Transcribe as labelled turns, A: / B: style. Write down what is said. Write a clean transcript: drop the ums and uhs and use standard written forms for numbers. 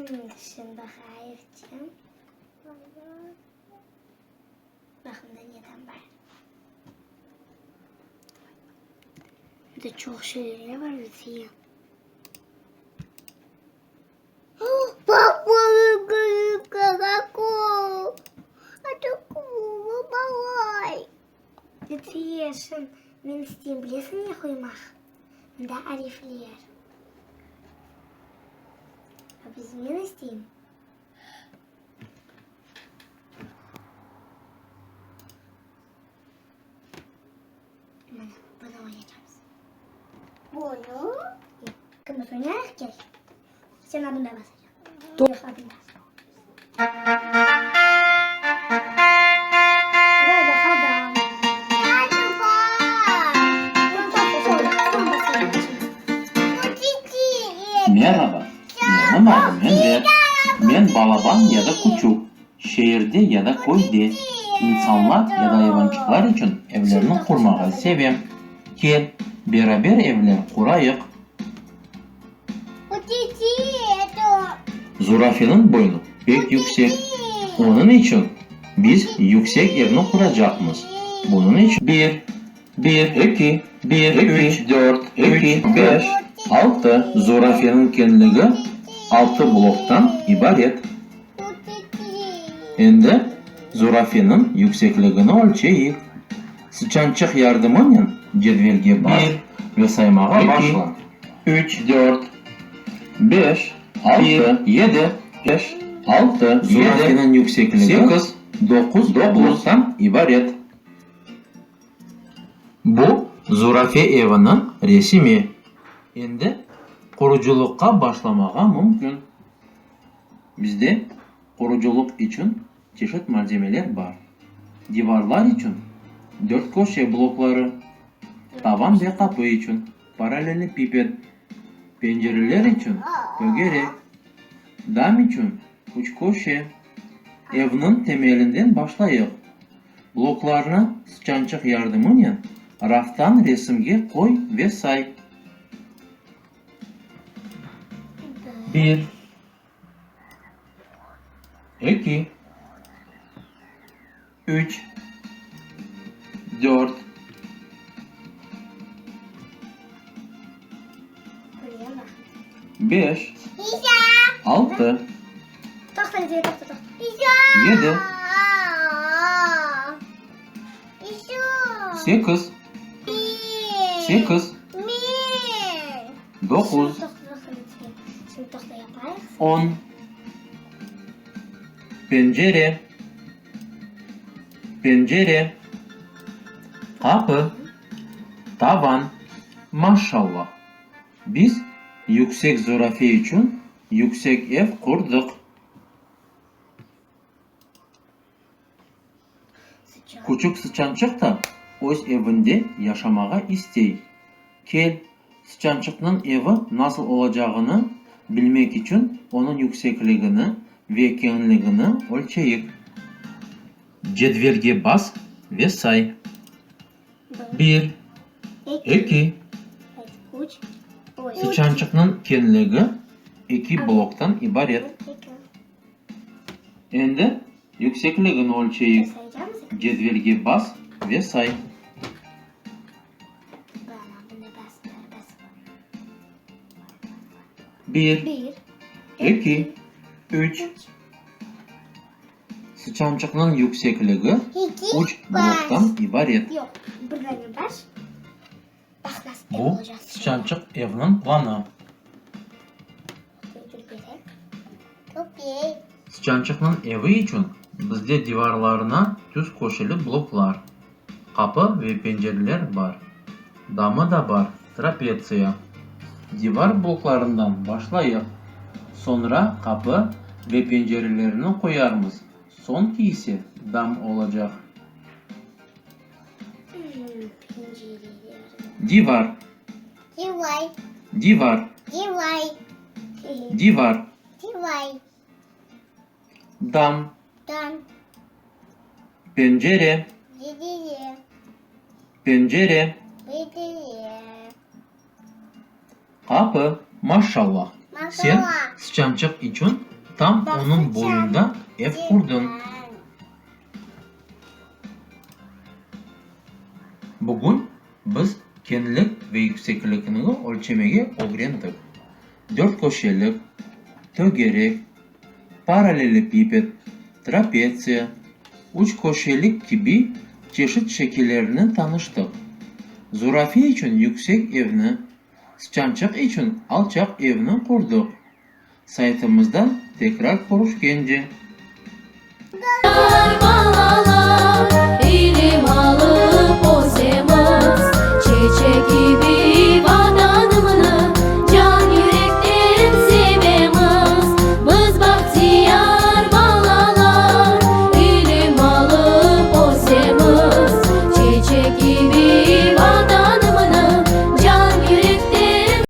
A: Şimdi bakayıqçı. Baq mında ne dam bar. Burada çoq şeyler bar Lütfiye. Lütfiye, şın, men isteyim, bilesiñ ne qoymaq? Mında arifler. A biz men isteyim. Mına, bunı oynaycaqmız.
B: Bunı?
A: Kimiz oynayıq, gel. Sen abında basacaq. Yoq, abında. Vay, baq adam.
B: Hadi bak.
C: Merhaba, menim adım Enver. Men balaban ya da küçük, şeerde ya da köyde, insanlar ya da ayvançıqlar içün evlerni qurmağa sevem. Kel, beraber evler qurayıq. Zurafeniñ boynu pek yüksek, onıñ içün biz yüksek evni quracaqmız. Bunıñ içün bir, bir, eki, bir, üç, dört, eki, beş, altı. Zurafeniñ keñligi altı bloktan ibaret. Endi zurafeniñ yüksekligini ölçeyik. Sıçançıq yardımınen cedvelge bas ve saymağa başla. Üç, dört, beş, altı, yedi, beş, altı, Zurafeniñ yüksekligi sekiz, doquz bloktan ibaret. Bu, zurafe eviniñ resimi. Endi qurucılıqqa başlamağa mümkün. Bizde qurucılıq içün çeşit malzemeler bar, divarlar içün dörtköşe blokları, tavan ve qapı içün parallelepiped, pencereler içün tögerek, dam içün üçköşe. Evniñ temelinden başlayıq. Bloklarnı sıçançıq yardımınen raftan resimge qoy ve say. Bir, eki, üç, dört, beş, altı, yedi, sekiz, sekiz, doquz, on. Pencere, pencere, qapı, tavan. Maşallah, biz yüksek zurafe içün yüksek ev qurdıq. Küçük sıçançıq da öz evinde yaşamağa istey. Kel, sıçançıqnıñ evi nasıl olacağını bilmek içün onıñ yüksekligini ve keñligini ölçeyik. Cedvelge bas ve say. Bir, eki. Sıçançıqnıñ keñligi eki bloktan ibaret. Endi yüksekligini ölçeyik. Cedvelge bas ve say. Bir, eki, üç. Sıçançıqnıñ yüksekligi üç bloktan ibaret. Bu, sıçançıq evniñ planı. Sıçançıqnıñ evi içün bizde divarlarına tüz köşeli bloklar, qapı ve pencereler bar. Damı da bar, trapetsiya. Divar bloklarından başlayıq, soñra qapı ve pencerelerni qoyarmız, soñki ise dam olacaq. Divar. Divar. Divar. Dam. Pencere. Pencere. Qapı. Maşallah, sen sıçançıq içün. Tam onıñ boyunda ev qurdıñ. Bugün biz keñlik ve yükseklikni ölçemege ögrendik. Dörtköşelik, tögerek, parallelepiped, trapetsiya, üçköşelik kibi çeşit şekillernen tanıştıq. Zurafe içün yüksek evni, sıçançıq içün alçaq evni qurdıq. Saytımızda tekrar körüşkence!